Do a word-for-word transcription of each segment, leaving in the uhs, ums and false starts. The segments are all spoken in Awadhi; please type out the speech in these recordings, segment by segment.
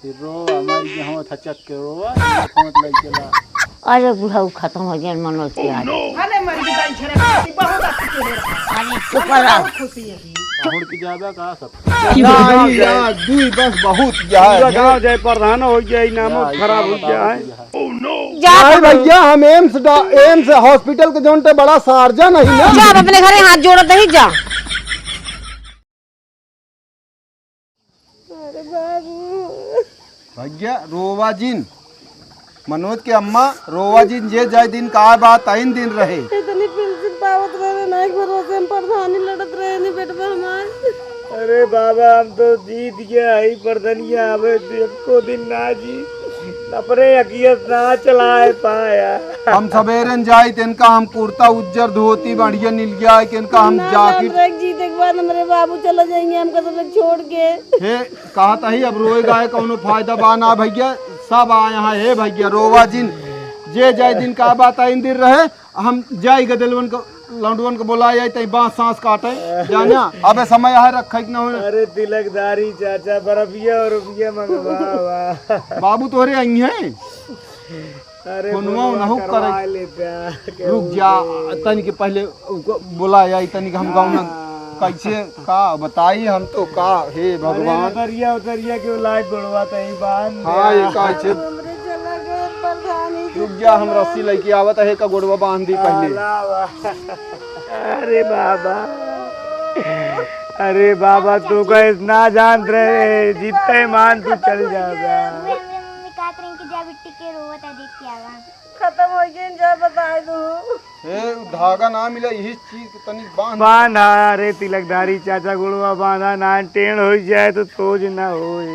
फिर रो, हमारी के हम थचक के रो, फोन लइके ला। अरे बुढ़ऊ, खतम होइ गए मनोज के आज। अरे मर गई दाई झरक, बहुत अच्छी चले रहा। अरे चुप रहो। बहुत खुशी है। छोड़ के जाबा का सब? नहीं यार, दुई बस बहुत यार। पूरा गाँव जाए प्रधान होइ जाए, नामो खराब होइ जाए। जा नहीं भैया, हम एम्स डा-, एम्स हॉस्पिटल के जौन ते बड़ा सार्जन है ना। जा, अब अपने घरे हाथ जोड़त ही जा। अरे बाबू। भैया, रोवा जिन। मनोज के अम्मा, रोवा जिन, जे जाए दिन का बात आइन दिन रहे। इतनी पेंशन पावत रहे, ना एक भरोसे हम प्रधानी लड़त रहे, नहीं बेटवा हमार। अरे बाबा, हम तो जीत गया है, प्रधानिया आवे तो एको दिन ना जी, अपने अकियत ना चलाए पाया। हम सवेरे न जाई, तिनका हम कुर्ता उज्जर धोती बढ़िया नीलिया है, तिनका हम ना, जाकिट ना, जीते के बाद हमरे बाबू चला जाएंगे, हमका सब छोड़ के। हे, कहत ही, अब रोए गाए कौनो फायदा बा ना भैया, सब आए हैं। हे भैया, रोवा जिन, जे जाए दिन का बात आइन दिन रहे, हम जाई गदलवन को, लौंडवन को बोला जाए, तई बांस सांस काटे, जाना। अबे समय है रखे कि ना हो। अरे तिलकदारी चाचा, बरफिया और रुपया मंगवावा। बाबू तोहरे आई हैं। अरे फोनवा फोनवा उनहु करवा करे। लेता, रुक जा, तनी के पहले उनको बोला जाए, तनी के हम गाँव में हाँ। कैसे का बताई हम तो का, हे अरे भगवान। उतरिया, उतरिया के लाइट गोड़वा तई बांध हाँ, दे। ये का छे? हमरे चला गए प्रधानी रुक जा, हम रस्सी लेके आवत है, का गोड़वा बांध दी पहले। आला बा। अरे बाबा, अरे बाबा, तू का इतना जानत रहे, जितने मान तू चल जाबा। उहे हमरे मम्मी कहत रही कि जा बिट्टी के रोवत है, देख के आवा। खतम होइ गए, जा बताए दू। ए, उ धागा ना मिला, यही चीज के तनी बांध। बांधा रे तिलकदारी चाचा, गोड़वा बांधा ना, टेढ़ होइ जाए तो तोज ना होए।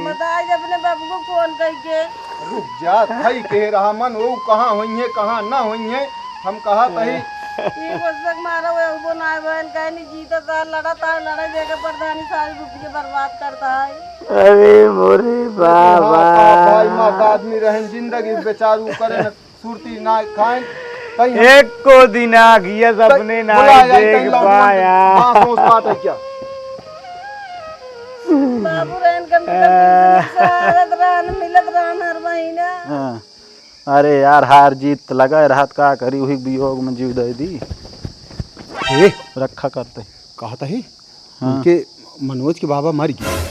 बताए दे अपने बाबू को फोन करके। रुक जा, थई कह रहा मन, वो कहाँ होइहैं, कहाँ ना होइहैं, हम कहा तही। ई बसक मारा, वो उबो ना आए बहन, कहे नहीं जीता था, लड़ा था, लड़ाई देके प्रधानी सारी रुपये बर्बाद करता है। अरे मोरे बाबा। हाँ, बाप भाई माँ का आदमी रहन, जिंदगी बेचारू करे न सुरती ना खाएन, तई हम एको दिन आँखिया से अपने ना बोला जाए, देख तई लौंडवन के पाया। बांस ओस काटे क्या? बाबू रहन कम से कम आ। पेंशन से आवत रहन, मिलत रहन हर महीना। हाँ। अरे यार, हार जीत लगा रहत, का करी, वही वियोग में जीव दे दी। ए? रखा करते। कहत ही? हाँ। उनके मनोज के बाबा मर गए।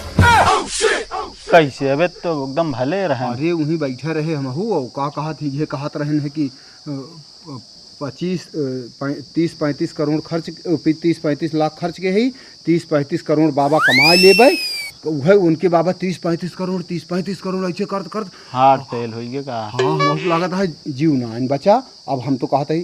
कैसे? अबे तो एकदम भले रहन। अरे, वहीं बैठा रहे हमहू, और का कहत ही, ये कहत रहन है कि, अ, अ, पच्चीस, अ, पै-, तीस पैंतीस करोड़ खर्च, अ, पी-, तीस पैंतीस लाख खर्च के ही, तीस पैंतीस करोड़ बाबा कमा लेबे। उहे उनके बाबा तीस पैंतीस करोड़, तीस पैंतीस करोड़ ऐसे करत करत heart fail होइगे का? हाँ, हमहू लागत है जीव ना आइन बचा। अब हम तो कहत ही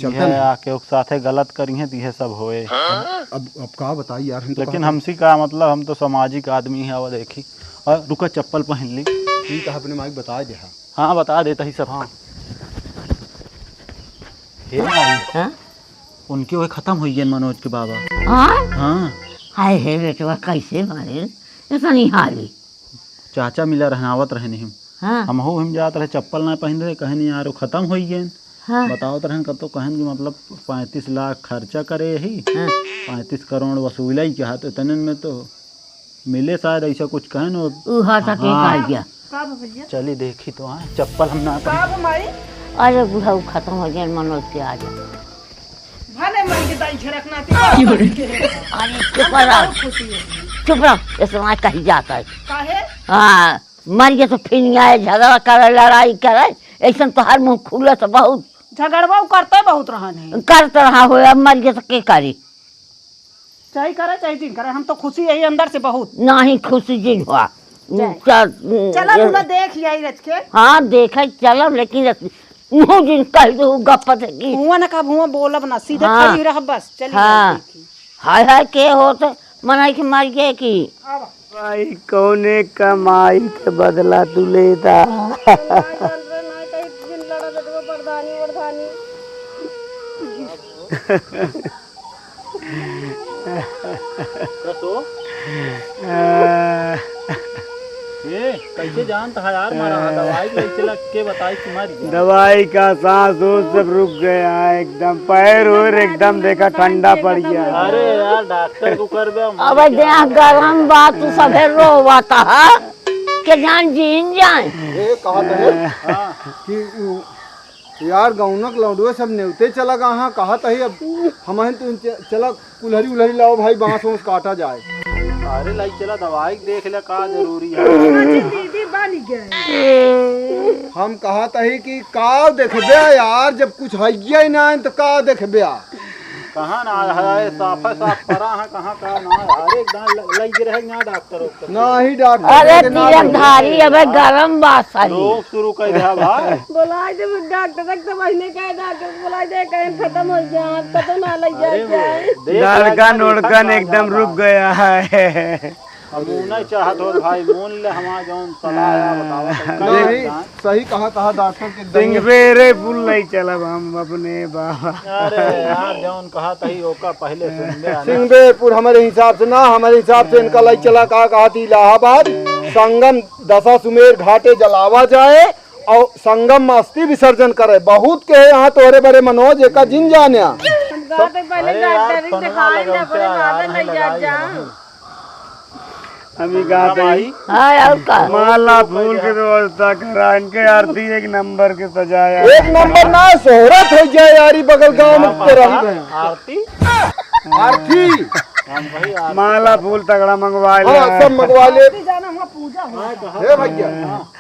चलता यह नहीं। आके ओक साथे गलत करिहैं, तो यह सब होए। अब, अब का बताई यार, हम तो लेकिन कहत हमसे का मतलब, हम तो सामाजिक आदमी हैं। अब देखी, और रुका, चप्पल पहन ली। ठीक है, अपने माइक बता दे। हाँ। हाँ, बता देता ही सब। हाँ। हे माई, हाँ? उनके वह खतम होइ गए मनोज के बाबा। हाँ? हाँ। हाय हे बेटवा, कैसे मारे? इतनी हाली। चाचा मिला रहन, आवत रहन हिम। हाँ। हमहू हिम जात रहे, चप्पल ना पहिन रहे, कहे नहीं यार, वो खतम होइ गए। हाँ। बतावत रहन कतो, कहन कि मतलब पैंतीस लाख खर्चा करे यही, हाँ। पैंतीस करोड़ वसूला ही कहा, तो इतने में तो मिले शायद, ऐसा कुछ कहन। और उहा था के हाँ। कहा गया। का बा भैया? चली देखी तो, हाँ, चप्पल हम ना का बा माई? अरे बुढ़ऊ, खतम होइ गए मनोज के आज। भले मर के दाई झरक नाती। अरे चुप रह। बहुत खुशी है। चुप रह, इतना कही जाता है। काहे? हाँ, मर गए तो फिर आए झगड़ा करे, लड़ाई करे, ऐसन तो हर मुँह खुले तो बहुत। झगड़वा उ करते बहुत रहन है। करत रहा हो, अब मर गए तो के करी? चाहे करे, चाहे जिन करे, हम तो खुशी यही अंदर से बहुत। नहीं खुशी जिन हुआ। जाए। चल, चला ए- पूरा देख आई रच के। हाँ, देखे चलब, लेकिन रच-, मुँह जिन कह दो गप देखी। हुआ ना कब हुआ बोलब ना, सीधे हाँ। खड़ी रह बस, चली हाँ। जाए देखी। हाय हाय के होत, मनई के मर गए की। आवा। भाई कौने कमाई के बदला तू लेता? ना जान रे, ना कहीं दिन लड़ा बेटवा प्रधानी वरधानी। कसो? ए, कैसे जानत है यार, मारा है, दवाई ले चला के बताई कि मर गया। दवाई का सांस ओस सब रुक गया है एकदम, पैर ओर एकदम देखा ठंडा पड़ गया। अरे यार, डॉक्टर को कर दे। अबे देह गरम बा, तू सभे रोवत है। के जान जीन जाए। ए, कहत है कि उ, यार, गौनक लौंडुए सब नेवते चला गा, हाँ, कहत है, अब हमहिन तो च-, चला कुल्हरी उल्हरी लाओ भाई, बांस वांस काटा जाए। अरे, लाई चला, दवाई देख ले, का जरूरी है। दीदी बन गए। हम कहत है कि का देखबे यार, जब कुछ है ही ना, तो का देखबे? कहाँ ना है, साफे साफ परा है, कहाँ का ना है। अरे, एक दान ल-, लग रहे ना डॉक्टर उक्टर। ना ही डॉक्टर अरे, के ना तीरथ लग धारी, रहे। अबे गरम बात है। रोग शुरू कर दिया भाई। बोलाए दे डॉक्टर, एक तो महीने का है, डॉक्टर को बोलाए दे, कहीं खत्म हो गया, कतो ना लग अरे, जाए। देख नलका लगा, नोड़कन एकदम रुक गया है। हम ऊ नहीं चाहत हो भाई, मोल ले हमार जौन सलाह है, बतावा, कैसे नहीं, जान? सही कहा, कहा डॉक्टर के एकदम। सिंगबे रे, फूल नहीं चलब हम अपने बाबा। अरे यार, जौन कहा तही ओका पहले सुन ले, है ना? सिंगबेपुर हमारे हिसाब से ना, हमारे हिसाब से इनका लाई चला, का कहा थी इलाहाबाद, संगम दशा सुमेर घाटे जलावा जाए और संगम में अस्थि विसर्जन करे। बहुत के यहाँ तोहरे बड़े मनोज, एका जिन जाने। हम गाते पहले अरे यार, डॉक्टर फोनवा दिखाए ना, लगौते अपने यार, माता नहीं लैया लगाई जा। हम। हम ही गाते हैं। हाँ, और का? माला फूल के व्यवस्था करा, इनके आरती एक नंबर के सजाया। एक नंबर ना, शोहरत हो जाए यारी, बगल गांव में तो रही गए। आरती? आरती। हम वही आरती। माला फूल तगड़ा मंगवा ले। हाँ, सब मंगवा ले। आरती जाना हुआ पूजा हो। हे भैया,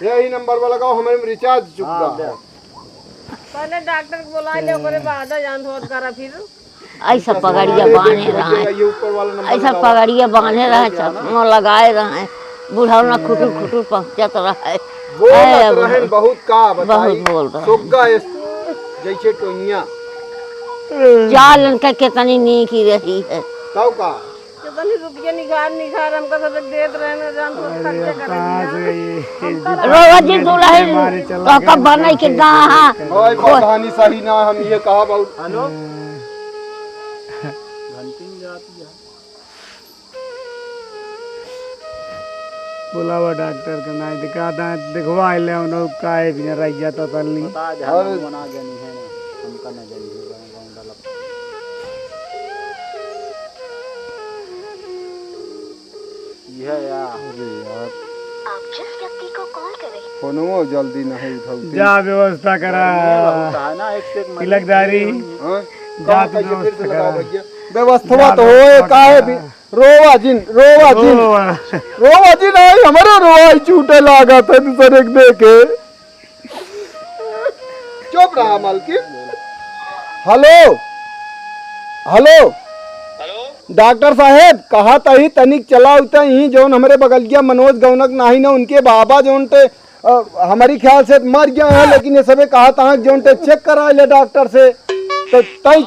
यही नंबर वाला गाँव हमारे में रिचार्ज चुकता है। पहले डॉक्टर को बुला ले, ओकरे बाद जान होत करा फिर। ऐसा पगड़िया बांधे रहे, ऐसा पगड़िया बांधे रहे, चश्मा लगाए रहे, बुढ़ौना खुटुर खुटुर पहुँचत रहे। बोलत रहन बहुत का बताई, बहुत बोल रहे। सुग्गा इस जैसे टोइया। चाल इनका कितनी नीकी रही है। तब का? कितनी रुपया निखार निखार हमका सब देत रहे ना, जान तो अरे, खर्चा अब करेंगे कहाँ ना। से ये, ये हमका जितना रोवा जी, दुल्हन हमारे चला तो गया, कब बनाई के कहाँ? भाई, प्रधानी सही ना, हम ये कहा बहुत। हेलो। घंटी में जाती है। बुलावा डॉक्टर के, ना दिखा दा, दिखवा ले, उन्हों काहे बिना रह जाता तलनी। बता दे, अरे। हम बना देनी है ना, हमका ना जानी है, गाँव, गाँव डालब। यह यार। अरे यार। आप जिस व्यक्ति को कॉल कर रहे हैं। फोनवो जल्दी नहीं उठाउती। जा व्यवस्था करा। ये बहुत है ना, एक से एक मरीज तिलकदारी। हैं? हाँ? जात कहाँ कैसे फिर से व्यवस्था लगाओ करा। भैया? व्यवस्था तो होए, काहे भी? रोवा जिन, रोवा जिन। रोवा। रोवा जिन, आई हमरे रोवा ही छूटे लागत है, दूसरे के देखे। चुप रहा मालकिन। हेलो, हेलो। हेलो। डॉक्टर साहेब, कहा तही तनिक चला उता ही, जौन हमरे बगलिया मनोज गौनक नाही ना, उनके बाबा जौन ते, अ, हमारी ख्याल से मर गया है, लेकिन ये सबे कहा तहा जौन ते चेक करा ले डॉक्टर से। तो तई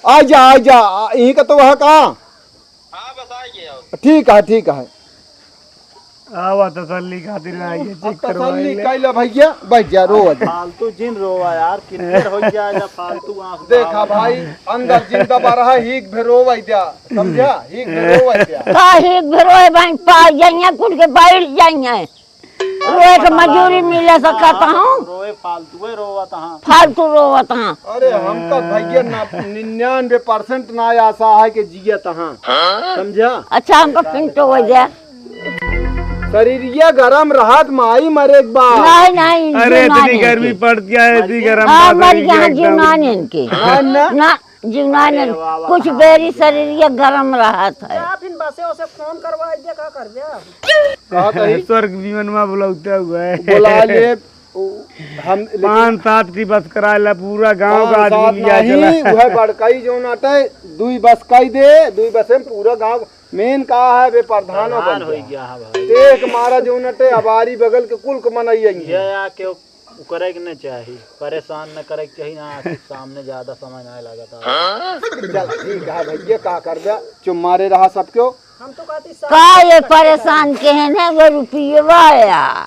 आ जा, आ जा, आ, यहीं का तो वह कहा। हाँ, बस आ गए अब। ठीक है, ठीक है। आवा तसल्ली खातिर आइए, अब चेक करवाई तसल्ली ले। कइला भैया, बैठ जा, रोवा जिन। फालतू जिन रोवा यार, कितने हो जाएगा फालतू आंख देखा बहावल। भाई, अंदर जिंदा बा रहा, हीक भे रोवा द्या, समझा? हीक भे रोवा द्या। का हीक भे रोए भाई, पा जाइए, कुल के बैठ जाइए। रोए के मजूरी मिले सकत हाँ, हूँ। रोए फालतू है, रोवत हाँ। फालतू रोवत हाँ। अरे, हमका भैया ना, निन्यानवे परसेंट ना आशा है कि जियत हाँ। समझा? अच्छा, हमका पिंटो हो जाए। शरीरिया गरम रहत माई मरे के बाद। नहीं, नहीं, अरे, इतनी गर्मी पड़त है, इतनी गरम हाँ, बात मर है गया, एकदम। जीवना नहीं इनके। हाँ ना? ना, जीवना नहीं। अरे, वाह, वाह, कुछ वाह। बेरी शरीरिया गरम रहत है। जा, फिर बसे उसे फोन करवा दे, का करबे? का कही? स्वर्ग विमनवा बुलौते हुए। बुला ले, उ, हम, लेकिन पाँच सात की बस करा ला, पूरा गाँव का पाँच आदमी सात लिया नहीं, चला। वह बड़काई जौन आटे, दुई बस काई दे, दुई बस में पूरा गाँव, मेन का है बे, प्रधान प्रधान बन होई गया। गया है भाई। देख मारा जौन आटे, अबारी बगल के कुल के मनई आई ये हैं। या के उ करे के न चाही, परेशान न करे के चाही, ना आशिक सामने ज्यादा समय ना लागत है। चल, ठीक है भैया, का करबे, चुप मारे रहा सब क्यों। हम तो कहती सब का ये परेशान के है ना, वो रुपये वाया।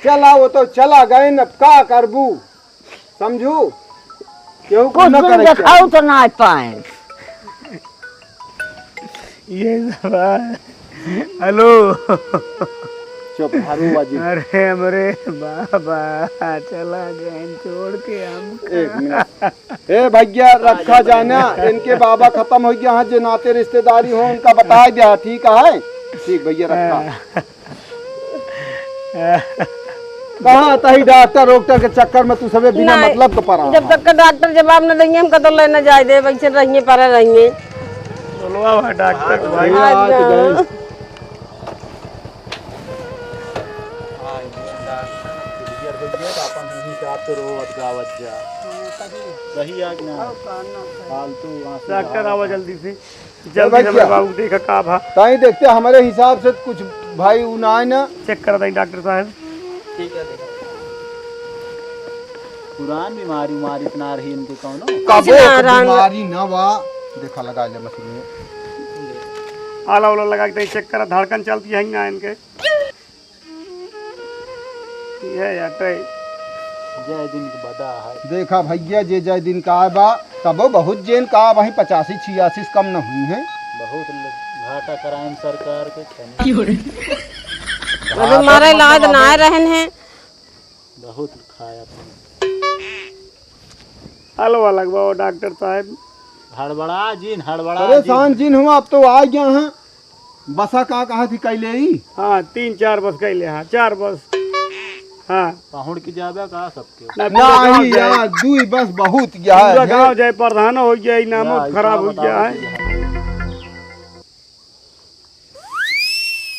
चला, वो तो चला गए न, अब का करबू, समझू, केहू को कुछ न दिन करे के देखाऊ चाही। तो ना पाए। ये सब है। हेलो। चुप, हरू बाजी। अरे, हमरे बाबा चला गए छोड़ के हमका। एक मिनट। ए भैया, रखा जाना, इनके बाबा खत्म हो गया, हाँ, जे नाते रिश्तेदारी हो, उनका बता दिया, ठीक है? ठीक भैया, रखा। कहाँ तही डॉक्टर वोक्टर के चक्कर में तू सबे बिना नहीं, मतलब के पड़ा जब है। तक के डॉक्टर जवाब न देंगे, हम कतौ लेने जाए दे, वैसे रहिए, परे रहिए। बोलवा भाई डॉक्टर भाई। ये आज तो गए। हाँ, ये डॉक्टर क्लियर हो गया, तो अपन हिसाब से रोवत गावत जा। सही है कि ना? फालतू वहाँ से डॉक्टर आवा जल्दी से। जल्दी से भैया। मेरे बाबू देखा का भा। ताई देखते, हमारे हिसाब से कुछ भाई उ ना आए ना। चेक करा ताई डॉक्टर साहब। ठीक है, देखा। पुरान बीमारी उमारी इतना रही इनके कौनो? कबो कुछ ना के रहा। बीमारी ना बा। देखा लगा ले मशीन में। आला उला लगा के ताई चेक करा, धड़कन चलती है ना इनके। ये अटै। जय दिन के बदा है। देखा भैया, जे जय दिन का आए बा, तबो बहुत जेन का वहीं पचासी छियासी से कम न हुई है। बहुत ल-, घाटा कराएन सरकार के खैनी। अबे मारे लायक ना आए रहन हैं। बहुत खाया अपन। अलवा लगवाओ डॉक्टर साहब। हड़बड़ा जिन, हड़बड़ा परेशान जिन। जिन हुआ, अब तो आ गया हाँ। बसा का कहा थी कैले ही? हाँ, तीन चार बस कैले हाँ, चार बस। हाँ। पहुड़ के जाबे का सबके? ना, पूरा गाँव नहीं जाए। यार, दुई बस बहुत गया पूरा है। गाँव जाए, प्रधान हो गया, इनामो या, खराब हो इतना गया है। बताओ।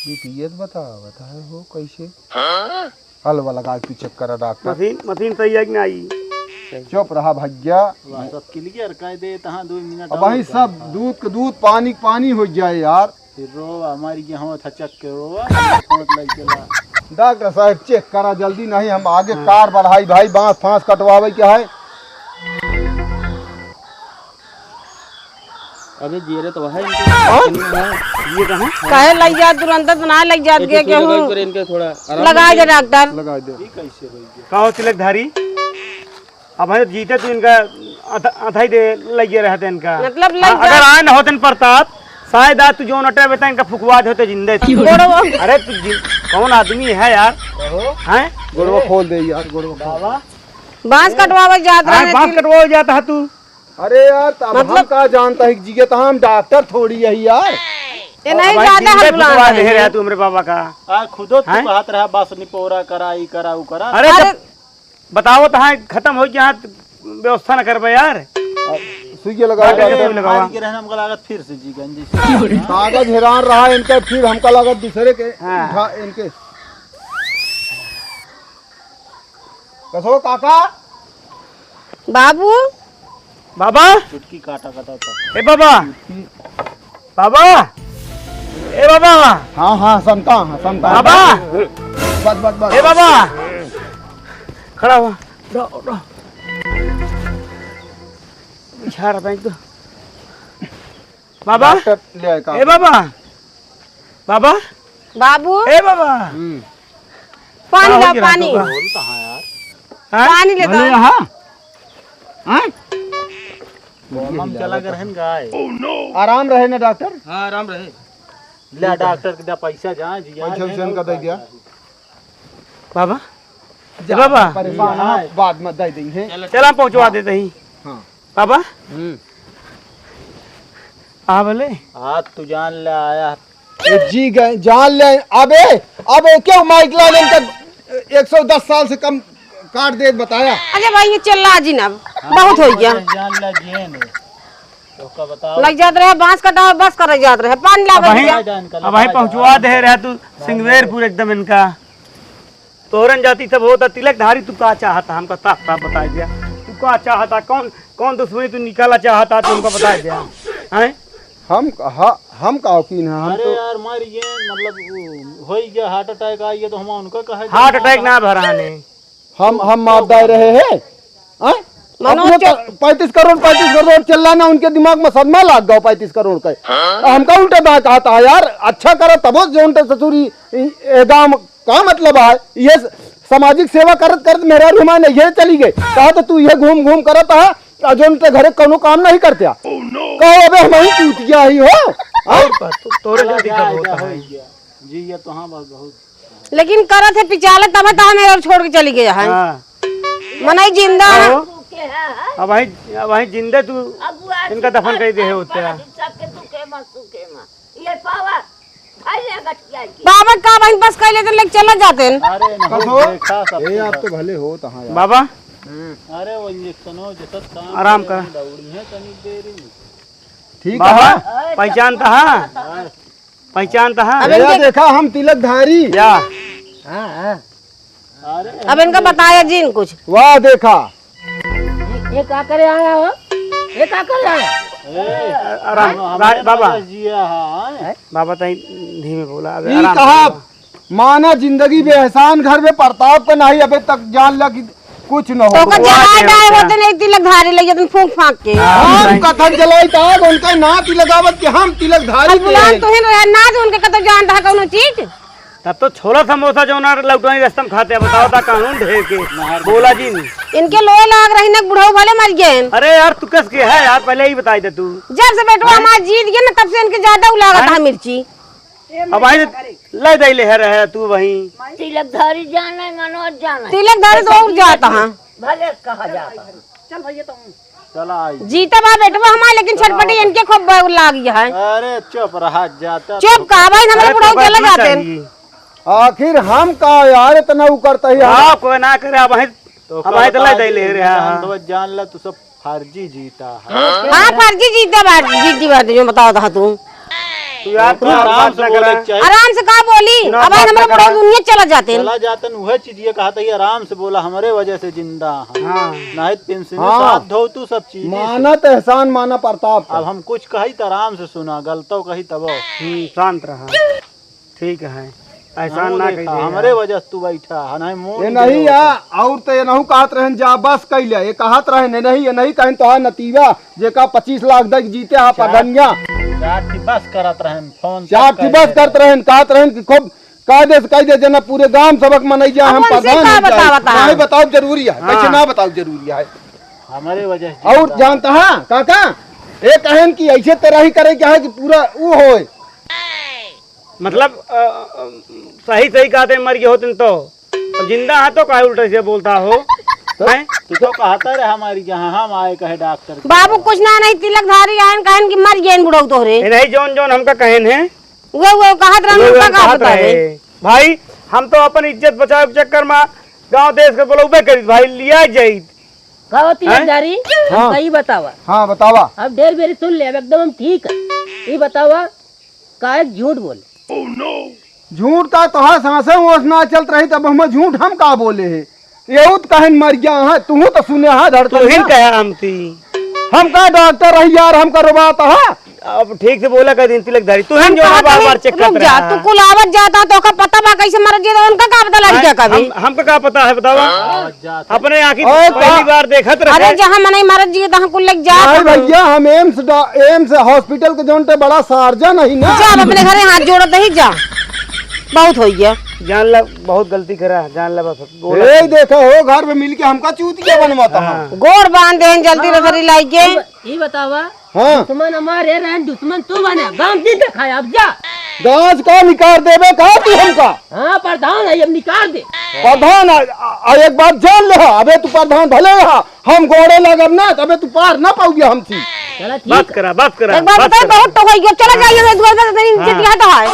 बीपीएस बतावत है हो कैसे? हाँ? अलवा लगा के तू चेक करा डॉक्टर। मशीन, मशीन सही है कि नहीं? चुप रहा भैया। वाह, सब क्लियर कर दे, तहाँ दो मिनट अब और वही कर। सब दूध के दूध, पानी के पानी हो जाए यार। फिर रो, हमारी के हम थचक के रो, फोन लग के ला। डॉक्टर साहब चेक करा जल्दी, नहीं हम आगे हाँ। कार बढ़ाई भाई, बांस फांस कटवावे के है। अबे जियरे तो है इनके। हाँ? ये कहाँ? काहे लग जात तुरंत, तो ना लग जात इनके के सुई केहू? लगाई पर इनके थोड़ा आराम लगा लगे। दे डॉक्टर। लगा दे। ये कैसे हो गया? का हो तिलकधारी? अब है जीते तू इनका अथ-, अथाई दे लग गया रहते इनका। मतलब लग हाँ, जा- अगर आए न होते न प्रताप, शायद आज तू जो नटे बेटा इनका फुकवा दे होते जिंदे तू। गोड़वा। अरे तू जिन-, कौन आदमी है यार? कहो। हैं? गोड़वा खोल दे यार, गोड़वा खोल। बाबा। बांस कटवावे जात हाँ, रहे बांस तिल- कटवावे जाता है तू। अरे यार, तब मतलब हम का जानता है कि जियत हम डॉक्टर थोड़ी है यार। ये नहीं अब भाई ज्यादा जिंदे हल्ला फुकवा है। दे रहा तू हमरे बाबा का। आ, खुदो तू हैं? कहत रहा, बस निपोरा करा, ई करा, ऊ करा। अरे अरे जब बताओ तो हाँ, खत्म हो गया, व्यवस्था न करबे यार। आ, सुइया लगा, बाटे डॉक्टर। के लगावा। मार के रहना, हमका लागत फिर से जी गंजी से। कागज हैरान रहा इनके, फिर हमका लागत दूसरे के हाँ। उठा इनके। कसो काका? बाबू। बाबा। चुटकी काटा काटा था। ए बाबा। बाबा। ए बाबा। हाँ, हाँ, संता, हाँ, संता। बाबा। बस, बस, बस। ए बाबा। खड़ा हुआ। उठा, उठा। बिछा रहा था एक तो। बाबा। डॉक्टर ले आए का? ए बाबा। बाबा। बाबू। ए बाबा। हम्म। पानी का लाओ, हो गिरा पानी। दूंगा। बोल कहाँ यार? हाँ? पानी लेकर भले आओ। यहाँ? हाँ? कोमा में चला गए रहन गाय। आराम रहे ना डॉक्टर? हाँ, आराम रहे। ले डॉक्टर के दे पैसा जा, जी, पैसा यार, वैसा नहीं इनका दे दिया। बाबा। जा, बाबा। परेशान हाँ। ना, बाद में दे देंगे। चला, हम पहुँचवा देते ही। हाँ। बाबा। हम्म। आ बोले। आज तू जान ले आया। ए, जी गए, जान ले। अबे, अब ओके माइक ला लेन तक एक सौ दस साल से कम काट दे बताया। अरे भाई, ये चिल्ला जी ना, बहुत हो गया। जान ले, जिए ने। तो का बताओ? लग जात रहे, बांस कटावे, बस करे जात रहे, पानी लावे अब वहीं, दिया। अब वहीं पहुंचवा दे रहे तू, सिंगवेरपुर एकदम इनका। तोहरन जाति सब होता, तिलकधारी, तू का चाहता, हमका साफ साफ बताई दिया। तू का चाहता, कौन, कौन दुश्मनी तू निकाला चाहता, तू हमका बताई दिया। हैं? हम, ह-, हम का औकीन है, हम अरे तो यार, मर गए, मतलब, वो, हो ही गया, heart attack आ गया, तो हम उनका कहा heart attack ना भरा ने। हम, हम मार दे रहे हैं, हैं? मनोज अपने चौ- प-, पैंतीस करोड़, पैंतीस करोड़ चिल्लाना, उनके दिमाग में सदमा लाग गया पैंतीस करोड़ का। हमका उल्टा ना कहता है यार, अच्छा करा तबो जो उनके ससुरी, ए, ए गांव का मतलब है? ये स-, सामाजिक सेवा करत करत मेहरारू हमारे नैहरे चली गई। कहा तो तू ये घूम घूम करत है, आ जो उनके घरे कोनो काम नहीं करते आ। कहो अबे हम ही चूतिया ही हो। हाँ? और बात तो तोरे जल्दी का होता है। जी, ये तो हाँ बात बहुत। लेकिन करत है पिचाले तब तो मेहरारू छोड़ के चली गया है। हाँ। मनई जिंदा है। कहो। अब वहीं, अब वहीं जिंदे तू इनका दफन कर दे होते हैं। सबके दुखे मा, सुखे मा। ये पावा, भाई ले गठिया के। बाबा का बहन बस कह लेते, चला जाते हैं। अरे नहीं, कसो? देखा सब ए, आप तो भले हो, तहाँ यार। बाबा। अरे वो इंजेक्शनो जैसा काम आराम करे, कर। दौड़ी है तनी देरी में। ठीक बाबा, है। पहचानता है? हाँ। पहचानता है? अब भैया इनके देखा, हम तिलकधारी। क्या? हाँ, हाँ। अरे अब इनका बताया जिन कुछ। वाह, देखा। ये, ये का करे आया हो? ये का करे आया? ए, आराम, हम-, हमरे बाबा। मदद जिया है। बाबा, तई धीमे बोला, अब ई आराम कहा, से। माना जिंदगी में एहसान घर में परताप का नाही, अबे तक जान ला कि कुछ न हो। तो ओकर जला डाए होते नहीं, तिलकधारी लग जाते फूंक फांक के। हाँ, कथन जलाई ताग, उनका नाती लगावत कि हम तिलकधारी अब के बुलान हैं। तो ही ना, ना तो उनके कतो जानता है कौनो चीज। तब तो छोला समोसा जो ना लौटाई रस्ता में खाते हैं, बताओ ता कानून ढेर के। बोला जी नहीं। इनके लोए लाग रही ना, बुढ़ऊ भले मर गए। अरे यार, तू कस के है यार, पहले ही बताई दे तू। जब से बेटवा हैं? हमारा जीत गया ना, तब से इनके ज्यादा उलागत हैं? है मिर्ची। अब भाई, ले दे ले है रहे तू वहीं। तिलकधारी जान है, मनोज जान है। तिलकधारी तो और जाता है। भले कहा जाता है। चला आई। जीता बा बेटवा हमार, लेकिन छटपटी इनके खूब ब-, लागी है। अरे चुप रहा जाता। चुप का भाई, हमारे अरे बुढ़ऊ तो चला बात जाते हैं। चाहिए। आखिर हम का यार इतना उ करता ही है? हाँ, कोई ना करे, अब भाई, तो अब भाई तो ले दे ले रहा है। जान ला तू सब फर्जी जीता है। हाँ, फर्जी जीते बा, जीती बात जो बताओ था तू। तू यार, तू ओकरा आराम बात से ना बोले करा। के चाही। आराम से का बोली? ना अब बात हमरा ना बड़ा करा। दुनिया चला जाते हैं। चला जाते हैं, उहे चीज ये कहा था, ये आराम से बोला, हमरे वजह से जिंदा है। हाँ। नहीं तो पेंशन हाँ। साथ धो तू सब चीज से। मानत एहसान, माना प्रताप का। अब हम कुछ कही तो आराम से सुना, गलतो कही तब। हम्म, शांत रहा। ठीक है, एहसान ना कही दे हमरे यार। वजह से तू बैठा है, नहीं मोड़ ये नहीं दे या, और तो ये नहु कहत रहन जा, बस कैले, ये कहत रहन, ये नहीं, ये नहीं कहन तो हा नतीबा, जेका पच्चीस लाख दे के जीते हा चार, प्रधनिया। चार ठी बस करत रहन, फोन चार तक ठी कैले बस करत रहन। रहन, कहत रहन कि खूब कायदे से कह दे, जना पूरे गांव सबक मनई जा, हम अब उनसे प्रधान का हो जाए। बतावत हा? नहीं बताओ जरूरी है, हाँ। कैसे ना बताओ जरूरी है? हमारे वजह से और जीता। जानता है काका, ये कहन कि ऐसे तेरा ही करे क्या है कि पूरा वो होए। मतलब, अ, अ, सही, सही कहते हैं, मर गए होते तो। अब जिंदा है तो काहे उल्टा से बोलता हो? तो हैं? तू तो कहता रहे हमारी, जहाँ हम आए कहे डॉक्टर के बाबू पास। कुछ ना नहीं, तिलकधारी आयन कहन कि मर गए बुढ़ऊ तोहरे। ये नहीं, जौन, जौन हमका कहन है। वो, वो कहत रहन, वो, उनका वो का कहत पता रहे। है? भाई, हम तो अपन इज्जत बचावे के चक्कर में गांव देश के बोलौबे करित भाई, लिया जाइत। का हो हैं? तिलकधारी? हाँ। सही बतावा। हाँ, बतावा। अब ढेर बेरी सुन ले, अब एकदम हम ठीक है। ई बतावा, काहे झूठ बोले? झूठ का तोहार सांसे होश ना चलत रही, तब हम झूठ हम का बोले है? एहू त कहन मर गया है, तुहू त सुने है धड़कन तुहिन ना। कहे हम थी। हम का डॉक्टर रही यार, हम करवात है। अब ठीक से बोला कर दिन तिलकधारी, तुहिन हम जो कहा बार तनी बार चेक रुक करत जा, रहा। तू कुल आवत जाता तो ओका पता बा कैसे मरत जी, उनका का पता लग गया कभी? हम, हमका का पता है बतावा? अपने आँखी ओए, पहली का- बार देखत रहे। अरे जहाँ मनई मरत जी, तहाँ कुल लग जा। नहीं भैया, हम एम्स डॉ-, एम्स हॉस्पिटल के जोन ते बड़ा सार्जन नहीं ना। जा, अब अपने घरे हाथ जोड़त ही जा, बहुत हो गया। जान ला, बहुत गलती करा, जान ला बस। बोला ए, देखा हो, घर में मिलके हमका चूतिया बनवाता हाँ। है। गोड़ बांध देन जल्दी हाँ, रसरी लाई के। ई ब-, ई बतावा, हाँ। दुश्मन हमारे रहन, दुश्मन तू बने, गांव दिन देखाया, अब जा। गांव का निकाल देबे का तू हमका? हाँ, प्रधान है, अब निकाल दे। प्रधान, आ, आ, एक बात जान ले, अबे तू प्रधान भले रहा, हम गोड़े लगब ना, तबे तू पार ना पाउगे हमसे। चला, ठीक। बस करा, बस करा, एक बात बस बताओ, करा। बहुत तो होई गयो, चला जाइए, इस घर में तो नहीं हाँ। इज्जत यहाँ तो है।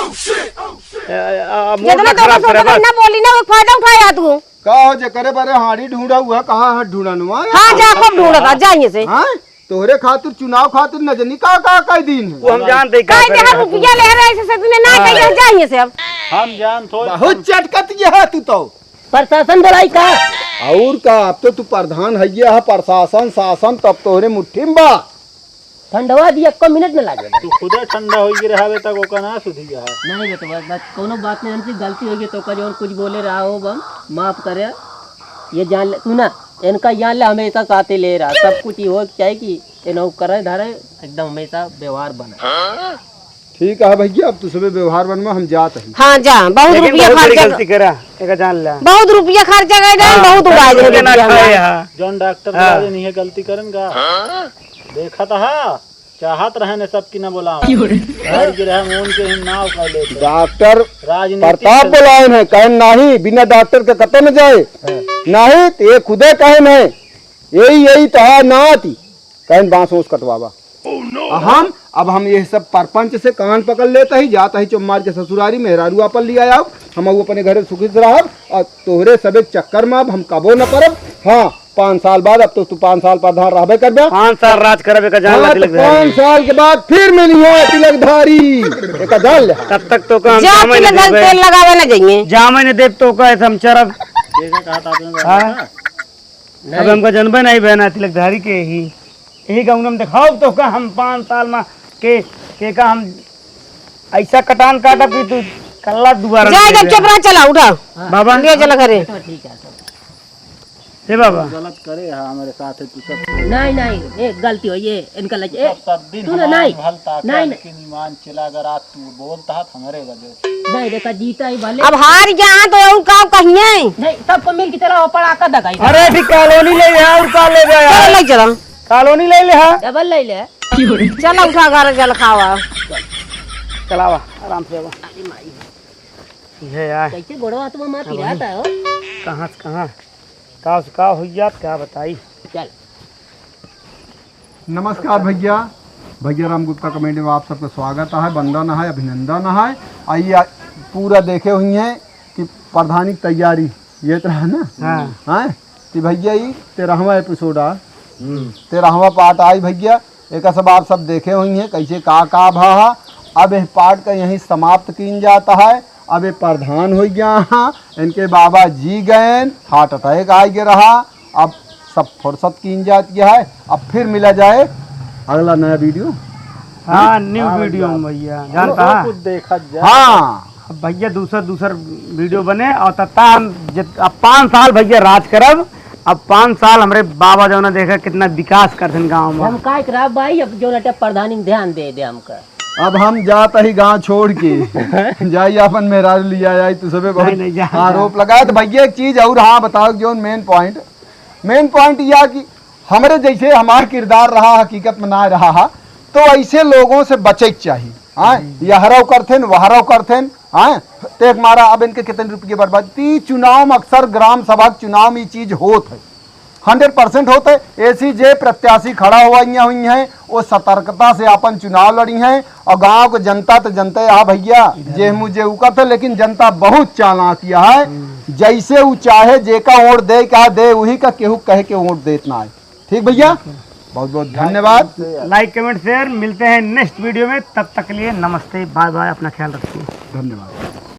ए, ए, आ, आ, जितना तो खराब बस करे, उतना बस। ना बोली ना, वो फायदा उठाया तू। का हो, जेकरे बारे हाड़ी ढूंढा हुआ, कहाँ है ढूंढनवा? हाँ, जा, खूब ढूंढता, जा यहाँ से। हाँ? तोहरे खातिर, चुनाव खातिर न जनी का, का, का दिन है। वो हम जानते ही का कह दे, करे हम हैं। रुपया ले रहे, ऐसे से तूने ना हाँ। कहिए, जा यहाँ से अब। हम जान थोड़ बहुत चटकत ये है तू तो। प्रशासन बोलाई का? और का, अब तो तू प्रधान है, ये है प्रशासन, शासन, तब तोहरे मुट्ठी में बा। ठंडवा दिया, एको मिनट न लागे। तू खुदे ठंडा होई के रहावे तक ओका ना सुधी है। नहीं बेटवा, बस कोनो बात नहीं, हमसे गलती होई गई तो का जौन कुछ बोले रहा हो, बम माफ करे। ये जान ले, तू ना, इनका जान ले, हमेशा साथे ले रहा, सब कुछ ये हो के चाहे कि इन्हों करे धरे, एकदम हमेशा व्यवहार बना। ठीक है भैया, अब तू सबे व्यवहार बनवा, हम जात हई। हाँ जा, बहुत लेकिन रुपया बहुत बड़ी खर्चा गलती कर-, करा, एका जान ले। बहुत रुपया खर्चा गए, हाँ, बहुत उड़ा दे रुपया ना रुपया खाए, में। हाँ। जौन डॉक्टर हाँ। बुला देनी है गलती करन का? देखत हा, चाहत रहन सब कि न बोलावा। क्यों रे? घर के रहे, उनके ही नाव का लेते। डॉक्टर राजनीति प्रताप से बोलाए हैं, कहन नाही, बिना डॉक्टर के कतो न जाए। हाँ। नाही, तो ये खुदे कहन है, यही, यही तो है नाती, कहन बांस ओस कटवावा। आ हम, अब हम यह सब परपंच से कान पकड़ लेत ही, जात ही चुप मार के ससुरारी, मेहरारू आपन लिया आओ, हम अपने घरे सुखी से रहब, और तोहरे सबे चक्कर में अब हम कबो न परब। हाँ, पाँच साल बाद, अब तो तू पाँच साल प्रधान रहबे करबे। पाँच साल राज करबे का जान हाँ, ला तो तिलकधारी। पाँच साल के बाद फिर मिली है तिलकधारी, एक जान ले। तब तक तो का हम जा जामे न तिलकधारी देबे। तेल लगावे न जाइए। जामे न देब तो का ऐसे हम चरब। के का कहा था आपने हाँ? बाबा? अब नहीं। हमका जनबे नहीं बहना तिलकधारी के ही। यही गाँव में देखाओ तो का हम पाँच साल में के, के का हम ऐसा कटान काटब कि तू कल्ला दोबारा जा, नहीं जा, देबे। चुप रह, चला, उठा। बाबा। ले चला घरे। तो ठीक है, तो। हे बाबा। गलत करे है हमारे साथ है तू सब। नहीं, नहीं, ए, गलती हो, ये इनका लग, ए, तू सब दिन सुन, हमार नहीं, भल ताके, नहीं, लेकिन ईमान चला, अगर आज तू बोलता है तो हमारे वजह से। नहीं, देखा, जीता ही भले। अब हार गया तो और का कहिए? नहीं, सबको मिल के चला, वो पड़ाका दगाई। अरे, फिर कॉलोनी ले ले, और का ले गया? चलो, ले चलो। कॉलोनी ले ले, हाँ। डबल ले ले। चला, उठा, घर जल खावा। चलावा, आराम से आवा। अरे माई। ये यार। कैसे गोड़वा हाथ में मार अब पिरात है, हो? कहाँ से कहाँ? का से का हो जात, का बताई? चल। नमस्कार भैया, भैया राम गुप्ता कमेटी में आप सबका स्वागत है, वंदन है, अभिनंदन है। आइए, आ, पूरा देखे हुई हैं कि प्रधानी की तैयारी ये तो रहा ना? हाँ। हाँ, कि भैया ई तेरहवाँ एपिसोड आ, हम्म। तेरहवाँ पार्ट आई भैया। एक सब आप सब देखे हुई हैं कैसे का का भा हा। अब इस पार्ट का यहीं समाप्त कीन जाता है। अब ये प्रधान हो गया हाँ, इनके बाबा जी गए, हार्ट अटैक आ गया रहा। अब सब फुर्सत कीन जात गया है। अब फिर मिला जाए अगला नया वीडियो। हाँ, न्यू हाँ वीडियो भैया। में भैया, जानता है? कुछ देखा जाए। हाँ। अब भैया दूसर, दूसर वीडियो बने और तब तक हम जित-, अब पाँच साल भैया राज करब। अब पाँच साल हमरे बाबा जौन देखा कितना विकास करथन गाँव में। हम काय करब भाई, अब जौन अटे प्रधानी में ध्यान दे दे हमका। अब हम जात ही गाँव छोड़ के। जाई अपन मेहरारू लिया जाई, तू सबे बहुत नहीं, नहीं, जा, जा। आरोप लगाए। तो भैया एक चीज और, हाँ बताओ, जौन मेन पॉइंट, मेन पॉइंट यह कि हमरे जैसे हमार किरदार रहा, हकीकत में ना रहा हा, तो ऐसे लोगों से बचे के चाही। हाँ, हम्म। यहरव करथेन, वहरव करथेन, हाँ, ते एक मारा अब इनके कितने रुपये बर्बाद। ती चुनाव में अक्सर ग्राम सभा के चुनाव में ये चीज होत है, हंड्रेड परसेंट होत है। ऐसी जे प्रत्याशी खड़ा हुआ हुई हैं, वो सतर्कता से अपन चुनाव लड़ी हैं। और गांव के जनता तो जनता है, हाँ भैया, जे मुझे ऊ करते, लेकिन जनता बहुत चालाक यह है। हम्म। जैसे ऊ चाहे, जेका वोट दे, का दे, वही का केहू कहे के वोट देत ना है। ठीक भैया, बहुत बहुत धन्यवाद। लाइक, कमेंट, शेयर, मिलते हैं नेक्स्ट वीडियो में। तब तक के लिए नमस्ते, बाय बाय, अपना ख्याल रखिए। धन्यवाद।